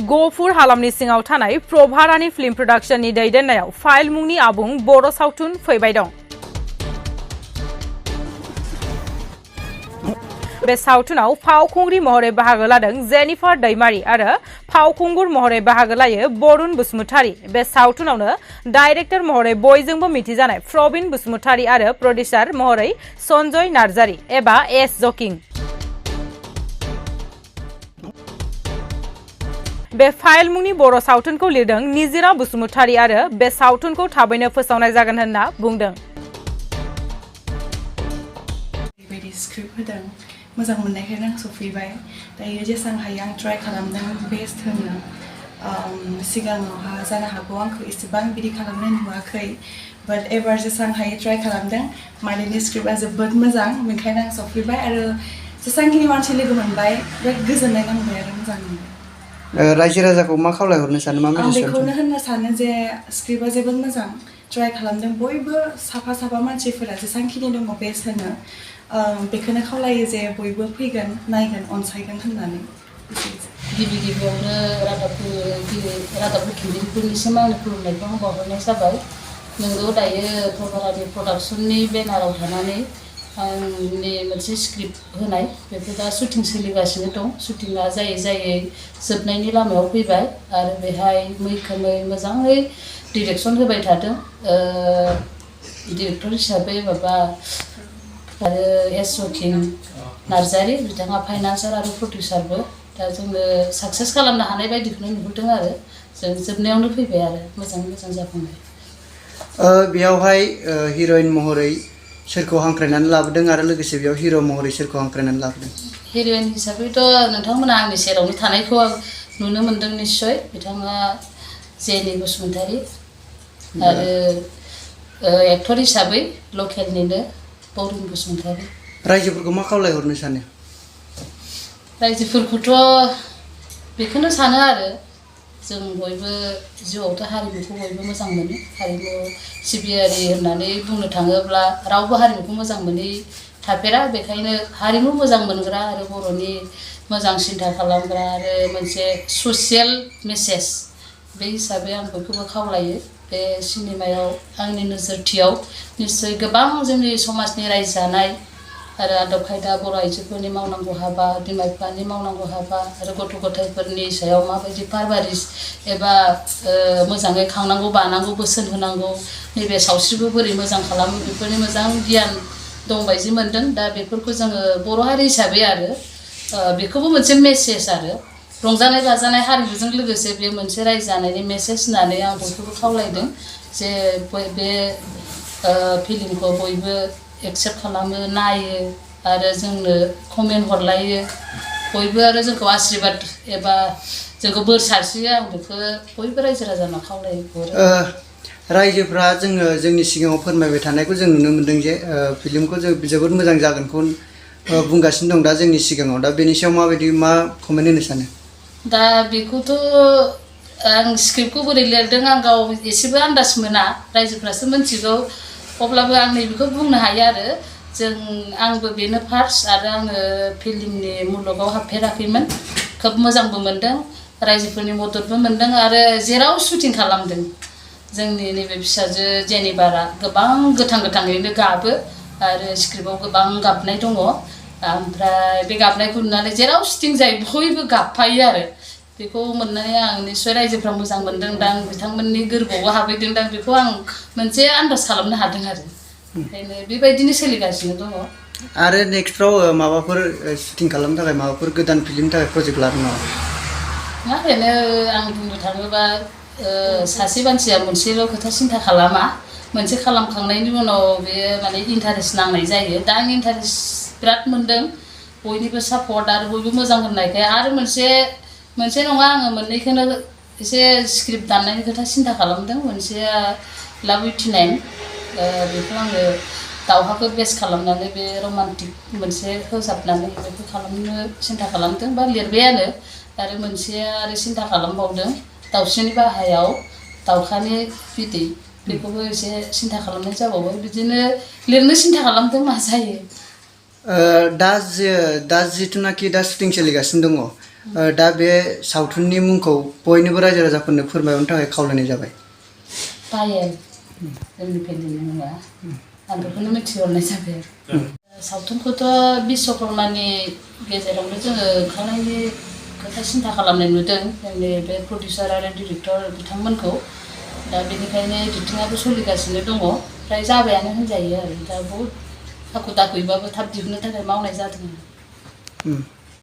गफुर हालामनि सिङाव थानाय प्रभारानि फिल्म प्रडाक्शननि दैदेननायाव फाइल मुंनि आबुं बर' सावथुन फैबाय दं। बे सावथुनाव फावखुंग्रि महरै बाहागो लादों जेनिफार दैमारी आरो फावखुंगुर महरै बाहागो लायो बरुण बसुमतारी। बे सावथुनावनो डाइरेक्टर महरै बयजोंबो मिथिजानाय प्रवीण बसुमतारी आरो प्रडिउसार महरै सन्जय नार्जारी एबा एस जकिं। बे फाइल मुंनि बर' सावथुनखौ लिरदों निजिरा बसुमतारी आरो बे सावथुनखौ थाबैनो फोसावनाय जागोन होनना बुंदों। स्क्रिप्ट होदों मोजां मोननायखायनो आं सफैबाय दायो जेसां हायो आं ट्राइ खालामदों बेस्ट होनो सिगाङावहा जानो हागौ आंखौ एसेबां बिदि खालामनाय नुवाखै बाट एबार जेसां हायो ट्राइ खालामदों मालिकनि स्क्रिप्टआ जोबोद मोजां बेनिखायनो आं सफैबाय आरो जेसांखिनि मानसि लोगो मोनबाय बिराद गोजोननाय नांबाय आरो मोजां मोनबाय। रायजो राजाखौ मा खावलायहरनो सानो मा आं बेखौनो होननो सानो जे स्क्रिप्टआ जोबोद मोजां ट्राइ खालामदों बयबो साफा मानसिफोरा जेसांखिनि दङ बेस्ट होनो बेखौनो खावलायो जे बयबो फैगोन नायगोन अनसायगोन होननानै। गिबियावनो रादाब बुथुमगिरिफोरनिसिम आंनि खुलुमनायखौ बावहरनाय जाबाय। नोंगौ दायो प्रभारानि प्रडाक्शननि बेनाराव थानानै आंनि मोनसे स्क्रिप्ट होनाय बेफोर दा शुटिं सोलिगासिनो दं। शुटिंआ जायै जोबनायनि लामायाव फैबाय आरो बेहाय मैखोमै मोजाङै डिरेक्सन होबाय थादों डिरेक्टर हिसाबै आरो एस जकिं नार्जारी बिथाङा फाइनान्सार आरो प्रडिउसारबो दा जोंनो साक्सेस खालामनो हानाय बायदिखौनो नुहुरदों आरो जों जोबनायावनो फैबाय आरो मोजां जाफुंबाय। बेयावहाय हिर'इन महरै सोरखौ हांख्रायनानै लाबोदों आरो लोगोसे बेयाव हिर' महरै सोरखौ हांख्रायनानै लाबोदों? हिर'इन हिसाबैथ' नोंथांमोना आंनि सेरावनो थानायखौ आं नुनो मोन्दों निस्सय बिथाङा जेनि बसुमतारी आरो एक्टर हिसाबै लकेलनिनो बरुण बसुमतारी। रायजोफोरखौ मा खावलायहरनो सानो? रायजोफोरखौथ' बेखौनो सानो आरो जों बयबो जिउआवथ' हारिमुखौ बयबो मोजां मोनो। हारिमु सिबियारि होननानै बुंनो थाङोब्ला रावबो हारिमुखौ मोजां मोनै थाफेरा बेखायनो हारिमु मोजां मोनग्रा आरो बर'नि मोजां सिन्था खालामग्रा आरो मोनसे ससियेल मेसेज बे हिसाबै आं बयखौबो खावलायो बे सिनेमायाव आंनि नोजोरथियाव निस्सय गोबां जोंनि समाजनि रायजो जानाय आरो आदब खायदा बर' आइजोफोरनि मावनांगौ हाबा बिमा बिफानि मावनांगौ हाबा आरो गथ' गथायफोरनि सायाव माबायदि पारबारिस एबा मोजाङै खांनांगौ बानांगौ बोसोन होनांगौ नैबे सावस्रिखौ बोरै मोजां खालामो बेफोरनि मोजां गियान दंबायदि मोन्दों। दा बेफोरखौ जोङो बर' हारि हिसाबै आरो बेखौबो मोनसे मेसेज आरो रंजानाय बाजानाय हारिमुजों लोगोसे बे मोनसे रायजो जानायनि मेसेज होननानै आं बयखौबो खावलायदों जे बे फिल्मखौ बयबो एक्सेप्ट खालामो नायो आरो जोंनो कमेन्ट हरलायो बयबो आरो जोंखौ आशीर्बाद एबा जोंखौ बोर सारस्रियो आं बेखौ बयबो रायजो राजानाव खावलायहरो। रायजोफ्रा जोंनि सिगाङाव फोरमायबाय थानायखौ जों नुनो मोन्दों जे फिल्मखौ जोबोद मोजां जागोनखौ बुंगासिनो दं दा जोंनि सिगाङाव दा बेनि सायाव मा कमेन्ट होनो सानो? दा बेखौथ' आं स्क्रिप्टखौ बोरै लिरदों आं गाव एसेबो आन्दाज मोना रायजोफ्रासो मिथिगौ अब्लाबो आं नैबेखौ बुंनो हायो आरो आंबो बेनो फार्स्ट आरो आङो फिल्मनि मुलुगाव हाबफेराखैमोन खोब मोजांबो मोन्दों रायजोफोरनि मददबो मोन्दों आरो जेराव शुटिं खालामदों जोंनि नैबे फिसाजो जेनिबारा गोबां गोथाङैनो गाबो आरो स्क्रिप्टआव गोबां गाबनाय दङ ओमफ्राय बे गाबनायखौ नुनानै जेराव शुटिं जायो बयबो गाबफायो आरो बेखौ मोननानै आं निस्सय रायजोफ्रा मोजां मोनदोंदां बिथांमोननि गोरबोआवबो हाबहैदोंदां बेखौ आं मोनसे आन्दाज खालामनो हादों आरो ओंखायनो बेबायदिनो सोलिगासिनो दङ। आरो नेक्स्टफ्राव माबाफोर शुटिं खालामनो थाखाय माबाफोर गोदान फिल्मनि थाखाय प्रजेक्ट लादों नामा? ओरैनो आं बुंनो थाङोबा सासे मानसिया मोनसेल' खोथा सिन्था खालामा मोनसे खालामखांनायनि उनाव बेयो माने इन्टारेस्ट नांनाय जायो। दा आं इन्टारेस्ट बिराद मोन्दों बयनिबो सापर्ट आरो बयबो मोजां होननायखाय आरो मोनसे नङा आङो मोननैखौनो एसे स्क्रिप्ट दाननायनि खोथा सिन्था खालामदों। मोनसेया लाभ उइथिनाइन बेखौ आङो दावहाखौ बेस खालामनानै बे रमान्टिक मोनसे होजाबनानै बेखौ खालामनो सिन्था खालामदों बा लिरबायानो आरो मोनसेया आरो सिन्था खालामबावदों दाउस्रिनि बाहायाव दाउखानि बिदै बेखौबो एसे सिन्था खालामनाय जाबावबाय बिदिनो लिरनो सिन्था खालामदों मा जायो। दा जिथुनाखि दा शुटिं सोलिगासिनो दङ दा बे सावथुननि मुंखौ बयनिबो रायजो राजाफोरनो फोरमायहरनो थाखाय खावलायनाय जाबाय। पायेल जोंनि फेमिलिनि मुङा आं बेखौनो मिथिहरनाय जाबाय। सावथुनखौथ' बिश्वकर्मानि गेजेरावनो जोङो ओंखारनायनि खोथा सिन्था खालामनाय नुदों जोंनि बे प्रडिउसार आरो डिरेक्टर बिथांमोनखौ। दा बेनिखायनो एडिटिंआबो सोलिगासिनो दङ, फ्राय जाबायानो होनजायो आरो दा बहुद हाखु दाखुयैबाबो थाब दिहुननो थाखाय मावनाय जादों।